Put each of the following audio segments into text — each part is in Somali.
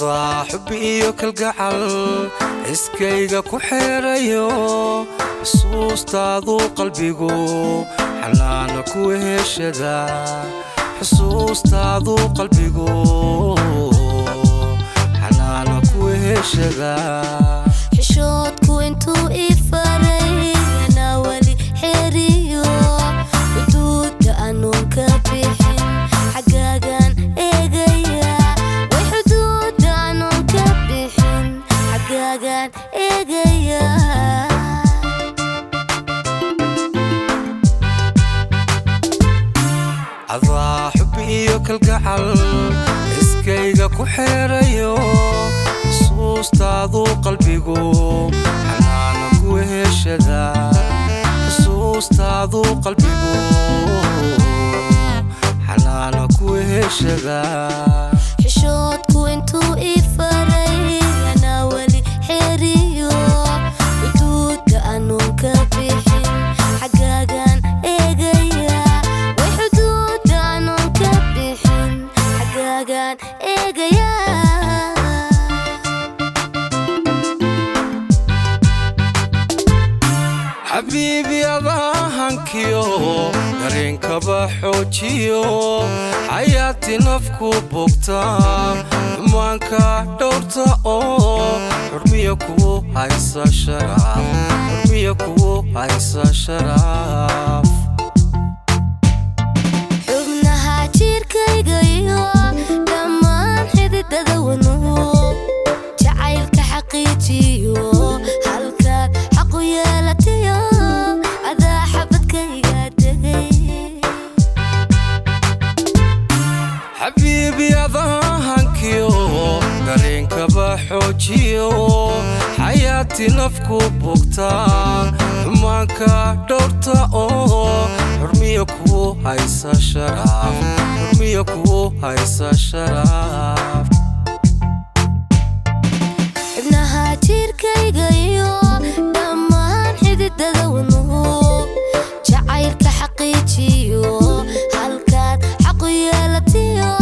Adaa xubbi iyo kalgacal iskayga ku xeerayo, xusuustaadu qalbigu xanaana ku heshada, xusuustaadu qalbigu xanaana ku heshada. Xishoodku intuu ii faray anaa weli xeriyo, xuduudda anuun ka bixin xaggaagan eegaya, way xuduudda anuun ka bixin xaggaagan eegaya. Adaa xubbi iyo kalgacal iskayga ku xeerayo, xusuustaadu qalbigu xanaana ku heshada, xusuustaadu qalbigu xanaana ku heshada. Xishoodku intuu ii faray anaa weli xeriyo, xuduudda anuun ka bixin xaggaagan eegaya, way xuduudda anuun ka bixin xaggaagan eegaya. Xabiibi adaa hankiyo dareenkaba xoojiyo, xayaati nafku bogta, xumaanka dhowrta oo xurmiya kugu haysa sharaaf, xurmiya kugu haysa sharaaf. Xubnaha jirkayga iyo dhammaan xididada wanuhu jacaylka xaqiijiyo, halkaad xaqu yeelatayo adaa xabadkayga degay. Xabiibi adaa hankiyo dareenkaba xoojiyo, xayaati nafku bogta, xumaanka dhowrta oo xurmiya kugu haysa sharaaf, xurmiya kugu haysa sharaaf. Xubnaha jirkayga iyo dhammaan xididada wanuhu jacaylka xaqiijiyo, halkaad xaqu yeelatayo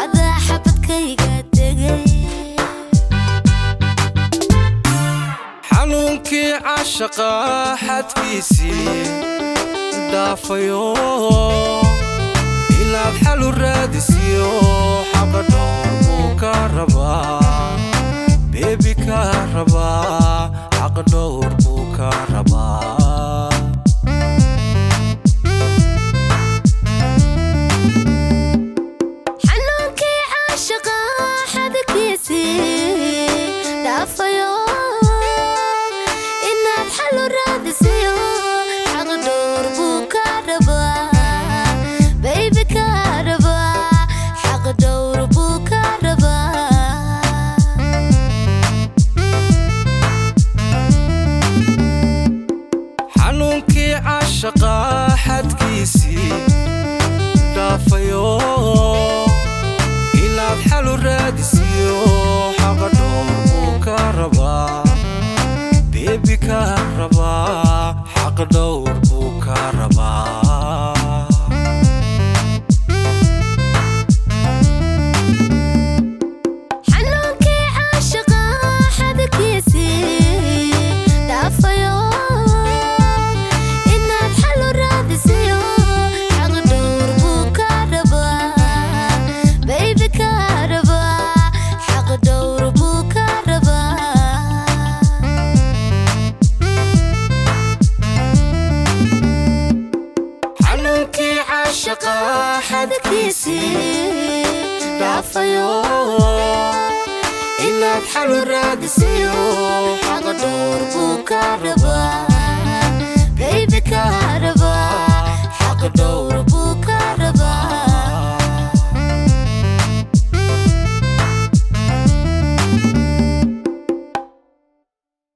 adaa xabadkayga degay. Xanuunkii cashaqa xadkiisii dhaafayo, inaad xalu raadisiyo xaqa dhowr buu ka rabaa, beebi ka rabaa, xaqa dhowr buu ka rabaa. Xanuunkii caashaqa xadkiisii dhaafayo, inaad xalu raadisiyo xaq dhowr buu ka rabaa, baybi ka rabaa, xaq dhowr buu ka rabaa. Xanuunkii cashaqa xadkiisii dhaafayo, inaad xalu raadisiyo xaqa dhowr buu ka rabaa, beebi ka rabaa, xaq dhowr buu ka rabaa. Xanuunkii caashaqa xadkiisii dhaafayo, inaad xalu raadisiyo xaq dhowr buu ka rabaa, baybi ka rabaa, xaq dhowr buu ka rabaa. Xanuunkii cashaqa xadkiisii dhaafayo, inaad xalu raadisiyo xaqa dhowr buu ka rabaa.